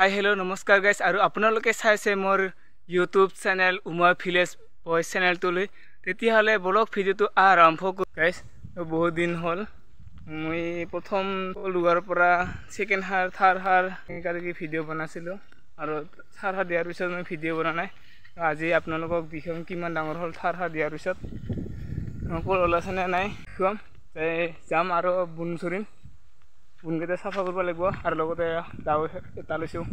Hi hello' নমস্কাৰ guys, আৰু আপোনালোকে চাইছে মোৰ YouTube channel Uma village boys চেনেলটোলৈ। তেতিয়াহ'লে বলক ভিডিঅ'টো আৰম্ভ কৰোঁ। গাইজ, বহুত দিন হ'ল মই প্ৰথম লোৱাৰ পৰা ছেকেণ্ড হাৰ থাৰ্ড হাৰ এনেকুৱালৈকে ভিডিঅ' বনাইছিলোঁ, আৰু থাৰ্ড হাৰ দিয়াৰ পিছত মই ভিডিঅ' বনা নাই। আজি আপোনালোকক দেখুৱাম কিমান ডাঙৰ হ'ল থাৰ্ড হাৰ দিয়াৰ পিছত, কল ওলাইছেনে নাই দেখুৱাম। যাম আৰু বোন চৰিম, বোনকেইটা চাফা কৰিব লাগিব, আৰু লগতে দাও এটা লৈছোঁ,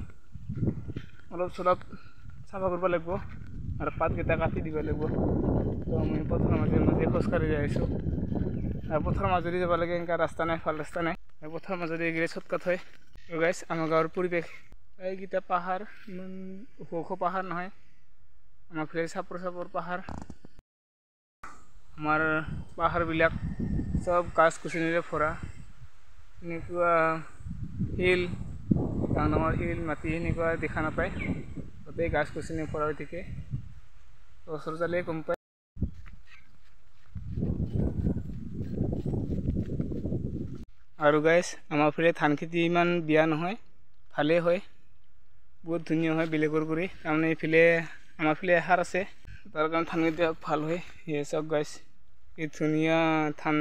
অলপ চলপ চাফা কৰিব লাগিব, আৰু পাতকেইটা কাটি দিব লাগিব। তো আমি পথাৰৰ মাজে মাজে খোজকাঢ়ি যাই আছোঁ, আৰু পথাৰৰ মাজেদি যাব লাগে, এনেকুৱা ৰাস্তা নাই, ভাল ৰাস্তা নাই, আৰু পথাৰৰ মাজেদি গ'লে চটকাট হয়। গাইজ, আমাৰ গাঁৱৰ পৰিৱেশ এইকেইটা পাহাৰ, ইমান ওখ ওখ পাহাৰ নহয়, আমাৰ ফালে চাপৰ চাপৰ পাহাৰ। আমাৰ পাহাৰবিলাক চব গছ গছনিৰে ভৰা, এনেকুৱা শিল, ডাঙৰ ডাঙৰ শিল মাটি সেনেকুৱা দেখা নাপায়, গোটেই গছ গছনি ভৰা হৈ থাকে, ওচৰ যালেই গম পায়। আৰু গাইজ, আমাৰ ফালে ধান খেতি ইমান বেয়া নহয়, ভালেই হয়, বহুত ধুনীয়া হয় বেলেগৰ কৰি। তাৰমানে এইফালে আমাৰ ফালে সাৰ আছে, তাৰ কাৰণে ধান খেতি ভাল হয়। সেয়ে চাওক গাইজ, কি ধুনীয়া ধান।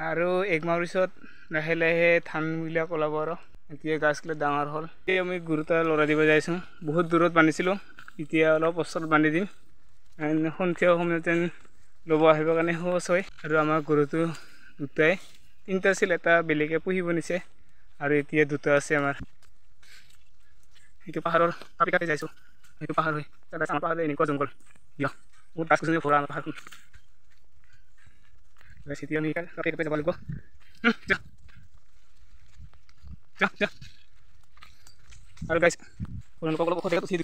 আৰু এক মাহৰ পিছত লাহে লাহে ধানবিলাক ওলাব, আৰু এতিয়া গাছবিলাক ডাঙৰ হ'ল। এই আমি গৰু এটা লৰাই দিব যাইছোঁ, বহুত দূৰত বান্ধিছিলোঁ, এতিয়া অলপ ওচৰত বান্ধি দিম, সন্ধিয়া সময়ত যেন ল'ব আহিবৰ কাৰণে সহজ হয়। আৰু আমাৰ গৰুটো দুটাই, তিনিটা আছিল, এটা বেলেগে পুহিব নিছে, আৰু এতিয়া দুটা আছে আমাৰ। সেইটো পাহাৰৰ কাপি কাটি যাইছোঁ, সেইটো পাহাৰ হয়। আমাৰ পাহাৰ এনেকুৱা জংঘল, বহুত গাছ গছনি ভৰা আমাৰ পাহাৰখন। এতিয়া আমি কাপি কাপি যাব লাগিব। আৰু গাইজ, আপোনালোকক অলপ ওখ জেগাত উঠি।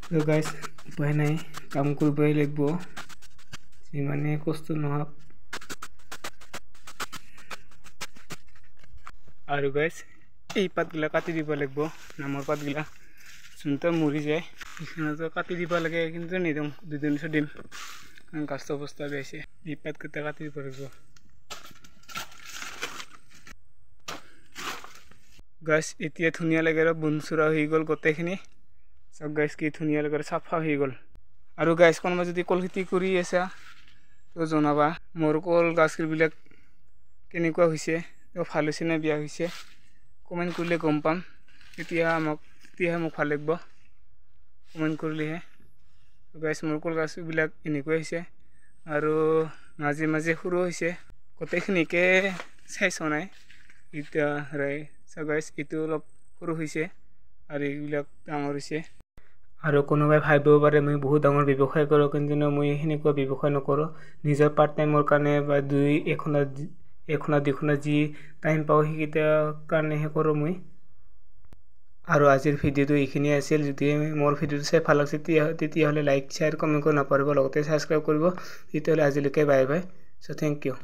তো গাইজ, উপায় নাই, কাম কৰিবই লাগিব, যিমানে কষ্ট নহওক। আৰু গাইজ, এই পাতগিলা কাটি দিব লাগিব, নামৰ পাতগিলা যোনটো মৰি যায় সেইখিনিতো কাটি দিব লাগে, কিন্তু নিদিওঁ, দুদিন পিছত দিম, কাৰণ গাছটো অৱস্থা বেয়া হৈছে। এই পাতকেইটা কাটি দিব লাগিব। গাছ এতিয়া ধুনীয়া লাগে, আৰু বোন চোৰা হৈ গ'ল গোটেইখিনি। চাওক গাইজ, কি ধুনীয়া লাগে, চাফা হৈ গ'ল। আৰু গাইজ, কোনোবা যদি কল খেতি কৰি আছা তো জনাবা, মোৰ কল গাছবিলাক কেনেকুৱা হৈছে, তো ভাল হৈছে নে বেয়া হৈছে, কমেণ্ট কৰিলে গম পাম। তেতিয়াহে মোক ভাল লাগিব কমেণ্ট কৰিলেহে। গাইজ, মোৰ কল গাছবিলাক এনেকুৱাই হৈছে, আৰু মাজে মাজে সৰু হৈছে, গোটেইখিনিকে চাই চোৱা নাই এতিয়া। চাওক গাইজ, এইটো অলপ সৰু হৈছে আৰু এইবিলাক ডাঙৰ হৈছে। আৰু কোনোবাই ভাবিব পাৰে মই বহুত ডাঙৰ ব্যৱসায় কৰোঁ, কিন্তু মই সেনেকুৱা ব্যৱসায় নকৰোঁ। নিজৰ পাৰ্ট টাইমৰ কাৰণে বা দুই এখনত দুখনত যি টাইম পাওঁ সেইকেইটাৰ কাৰণেহে কৰোঁ মই। আৰু আজিৰ ভিডিঅ'টো এইখিনিয়ে আছিল। যদি মোৰ ভিডিঅ'টো চাই ভাল লাগিছে তেতিয়াহ'লে লাইক, শ্বেয়াৰ, কমেণ্ট কৰিব নাপাহৰিব, লগতে ছাবস্ক্ৰাইব কৰিব। তেতিয়াহ'লে আজিলৈকে bye bye, so thank you.